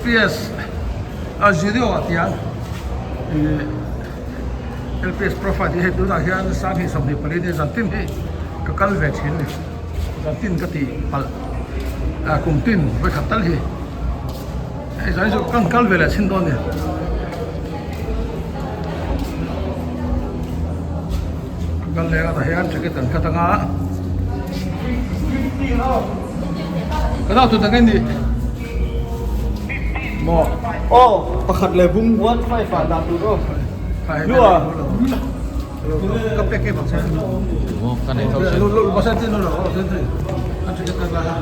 LPS a zero ah tiang ih LPS profile tih hei tunah hian sanghnih 24 ni zan tin hi ka kal ve thin a ni zan tin ka tih palh ah kum tin vawikhat tal hi hei zan hi chu kan kal ve leh chhin dawn a ni. Ka kal leh a tah hian ticket an cut anga ka nau tut ang e nih maw aw pakhat leh bung 15 ah dah tur aw lua ka pek e bang ka nei tho lu lu basa tin lu lo tin tin an ticket ka la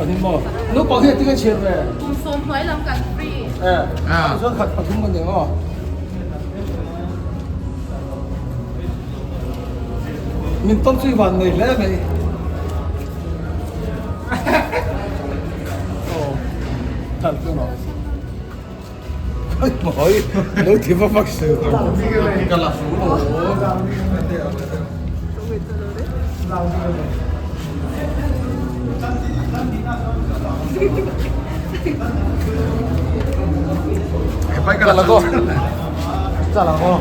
ani maw nu pang hi tinge chhiar ve kum sawm hnuai lam kan free eh chuan khat pathum kan ni aw Min tawn chu i van nei hle mai. Aw, thal chu no. Mawi, lo thi va vak se. Ka la fu lo. Ka la go. Ka la go.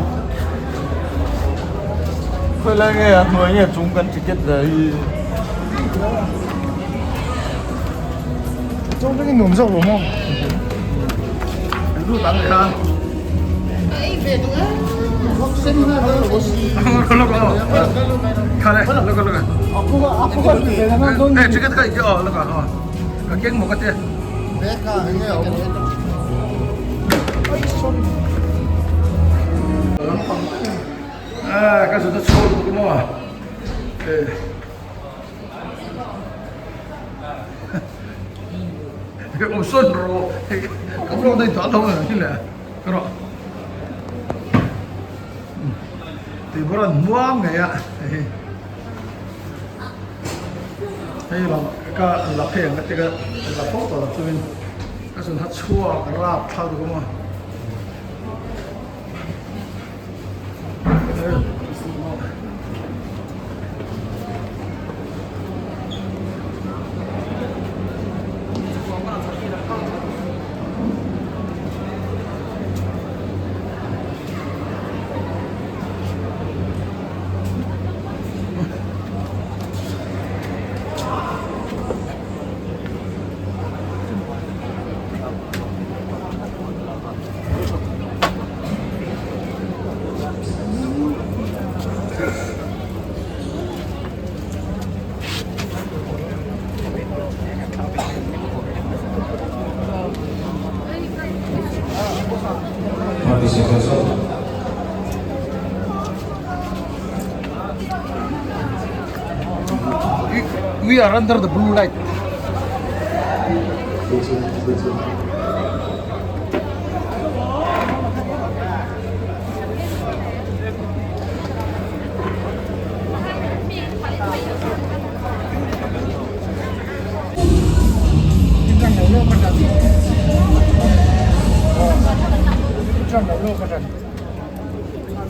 Khoi lai nge a hnuai nge chung kan ticket ve hi. Chung tangin nuam zawk lo maw? Lu tang kha. Kha le, look look. Eh, ticket ka ikyo, look ah. Ka keng mo ka te. Ah, ka zu ta chho lu ko mo. Eh. Ka um sun ro. Ka vlog dai to lo ni le. Ka ro. Ti boran muang ngei a. Hei lam ka la phei ang ka ti ka la fo tawh lo chuan ka zun ha chhuak rap thlak duh awm a. We are under the blue light.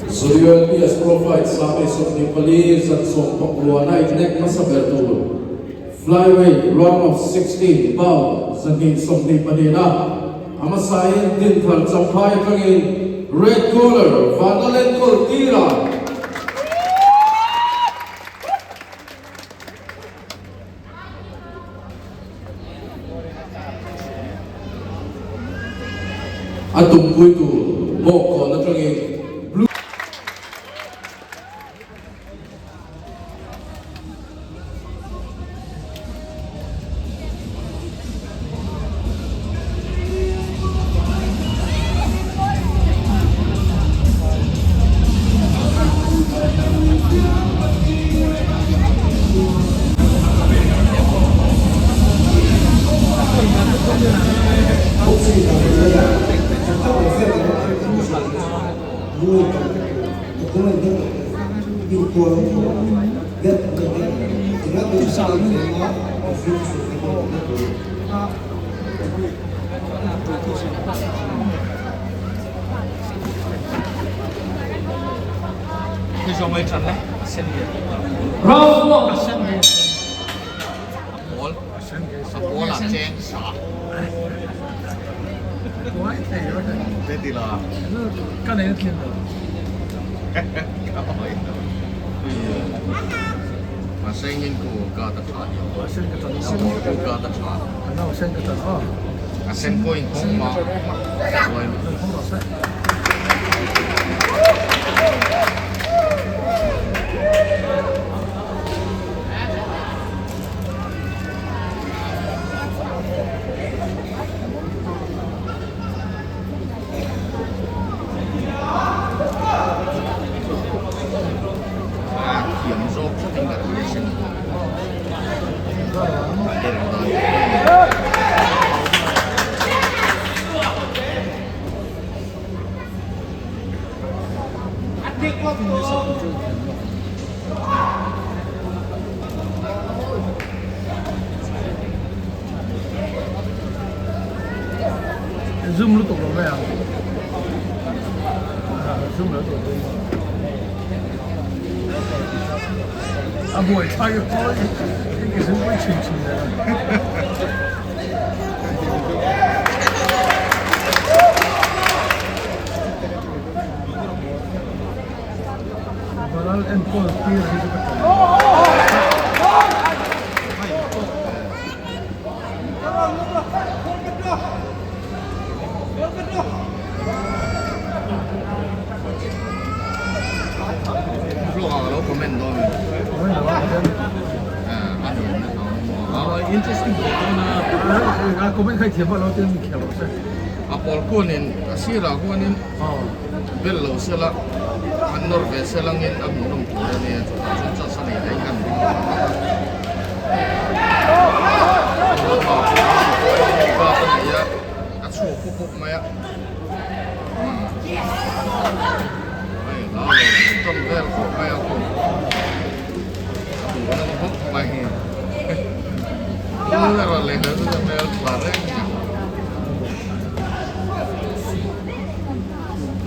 Zulian PS Pro Fight 24 zan 16 a inhnek hmasa ber tur Flyweight round of 16 bout 222 a a hmasain Dinthar Champhai atangin Red Corner Vanlalen Kawltira. A tumpui tur bawk kawn atangin Blue. Round 1. Ka nei na thin lo. A sengin ku ka ta tha ni. A sen ka tan. Ku ka ta tha. A sen ka tan. A sen ko in khong ma. Khong ro se. Thiam zawk thlatin ka ti a sin. Zoom lutuk lo mai ang. Zoom lo tur pawh. A buai thlai pawh i zoom pui chhin chhin zel a. Balal enkawl tir hi chu ka ṭan. Comment khai thiam lo tin khel lo se. A pawl kuanin a sirah kuanin bel lo sela an nawr ve selangin a hmuhnawm tur a nia chutah chuan chance a nei leh in kan ring lo ang. A chhuak pawp pawp mai a hei hla lo tawn vel khawp mai a kawm a duh nang bawk mai hi a leh hmel hmel tha reng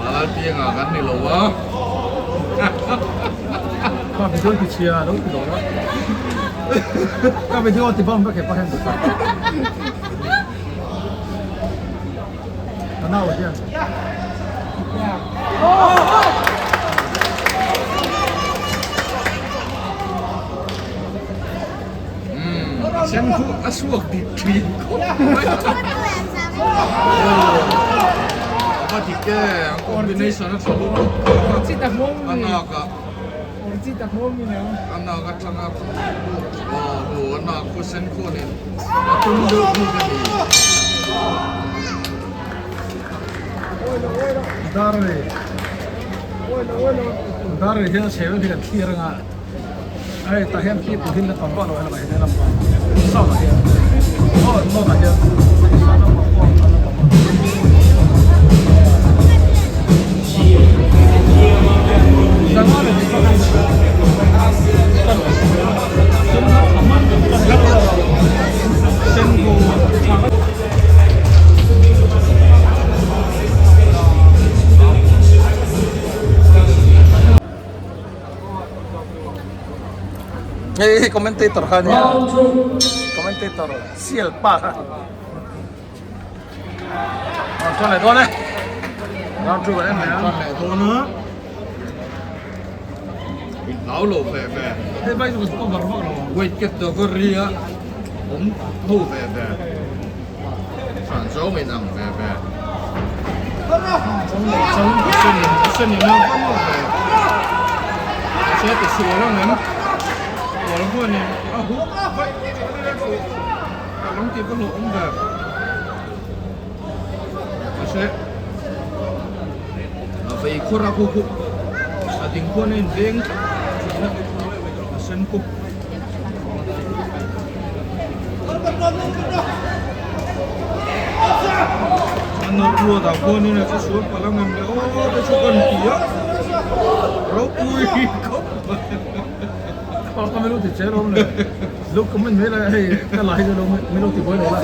Malal piangah kan ni lo a. Ka video ti chhia lo ti lo la. Ka video ti bam vek he pa hian ka sa. Ka nau hian. Sen khu a suak dik thin khawp mai. A dik e, a combination a tha lutuk a nak ah a nak atang a aw a nak khu sen khuan in a tum deuh bik a ni. Darlei Darlei hian a chhe vel hi kan thlir anga. Hei tah hian khi pawhin la tam vak lo helai hian lampang south ah hian aw north ah hian south lampang pawh a la tam a. Hei hi commentator kha ania commentator sial pa kha round chuan leh dawn e round two kan en leh chuan leh dawn a hlau lo ve ve hei vai chu kan cover vak lo weight category a awm ho ve ve Hran zawng in ang ve ve. Sen in a vang ve. Se ti sual ang em. Sual huan in a huk vaih ka lang ti ka hlawh awm ve. Se a vei khawr a khu khu a ding khuan a in veng tlat thin a a sen kuk. An ruat ah khuanin a che sual palh ang em le aw te chu kan ti a ropui khawp mai. Ka milo ti che lo le lo comment mai la hei ka la hi chu lo milo ti buai lo la.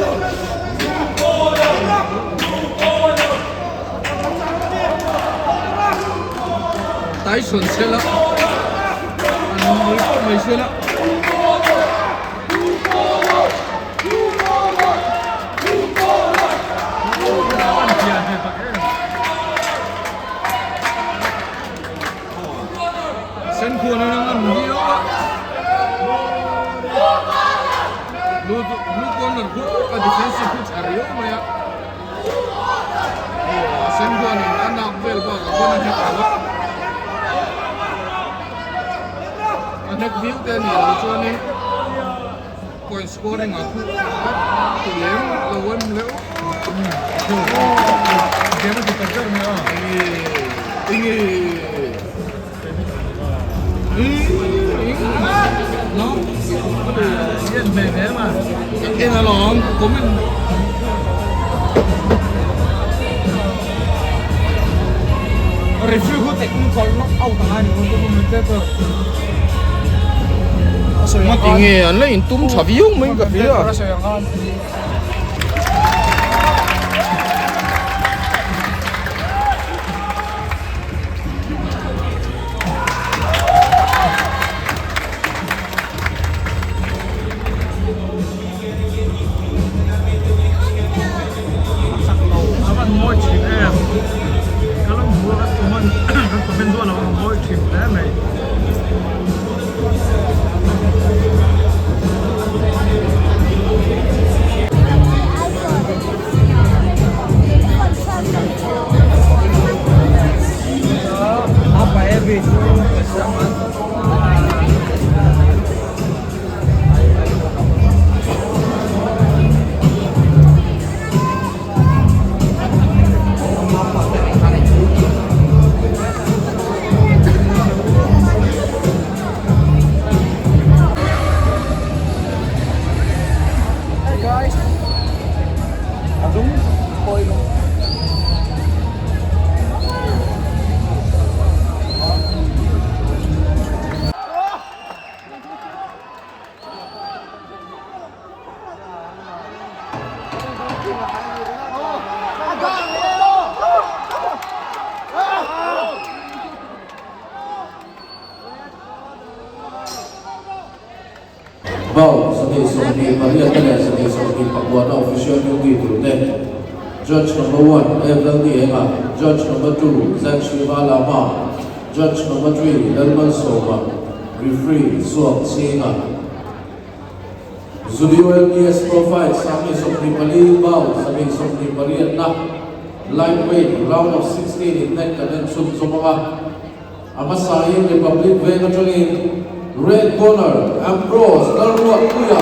Tyson sela an nui pawh mai sela. pawn a hnek lo a. A hnek viau te a nih loh chuanin point scoring ah khu a ti lem lo a ni leh aw. Game a ti tak ber mai a. Enge En ve ve ma. En alawm comment. Referee hu technical knock out anga ni maw commentator. Ngati nge an la in tum tha viau mai ka hria. A van mawi thin em ka lo hmu a kan comment kan comment duah lo a mawi thin hle mai. Bout 28 leh 29 na official duty turte Judge number one Evelyn Nienga, Judge number two Zack Shiva Lama, Judge number three Lalmalsawma, Referee Zuak Chhinga. Zudio LBS Pro Fight 24 Bout 28 na Lightweight Round of 16 inhnek kan en chhunzawm ang a. A hmasain Republic Veng atangin Red Corner Ambrose Lalruatpuia.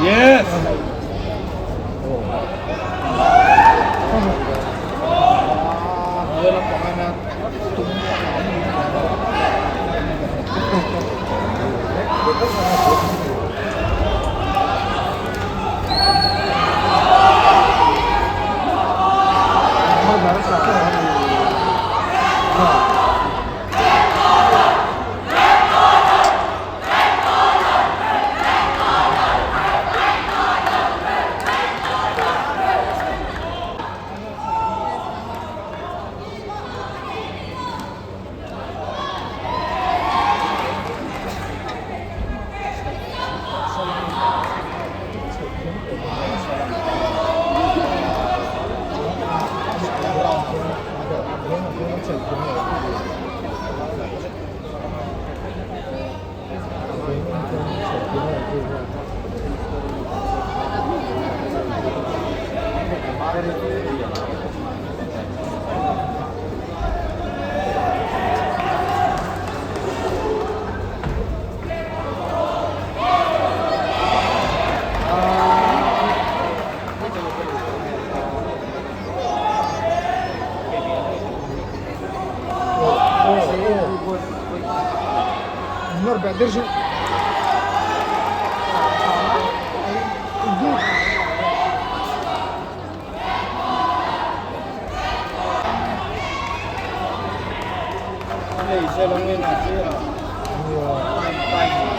Yes! nei se langin a si a. Time time.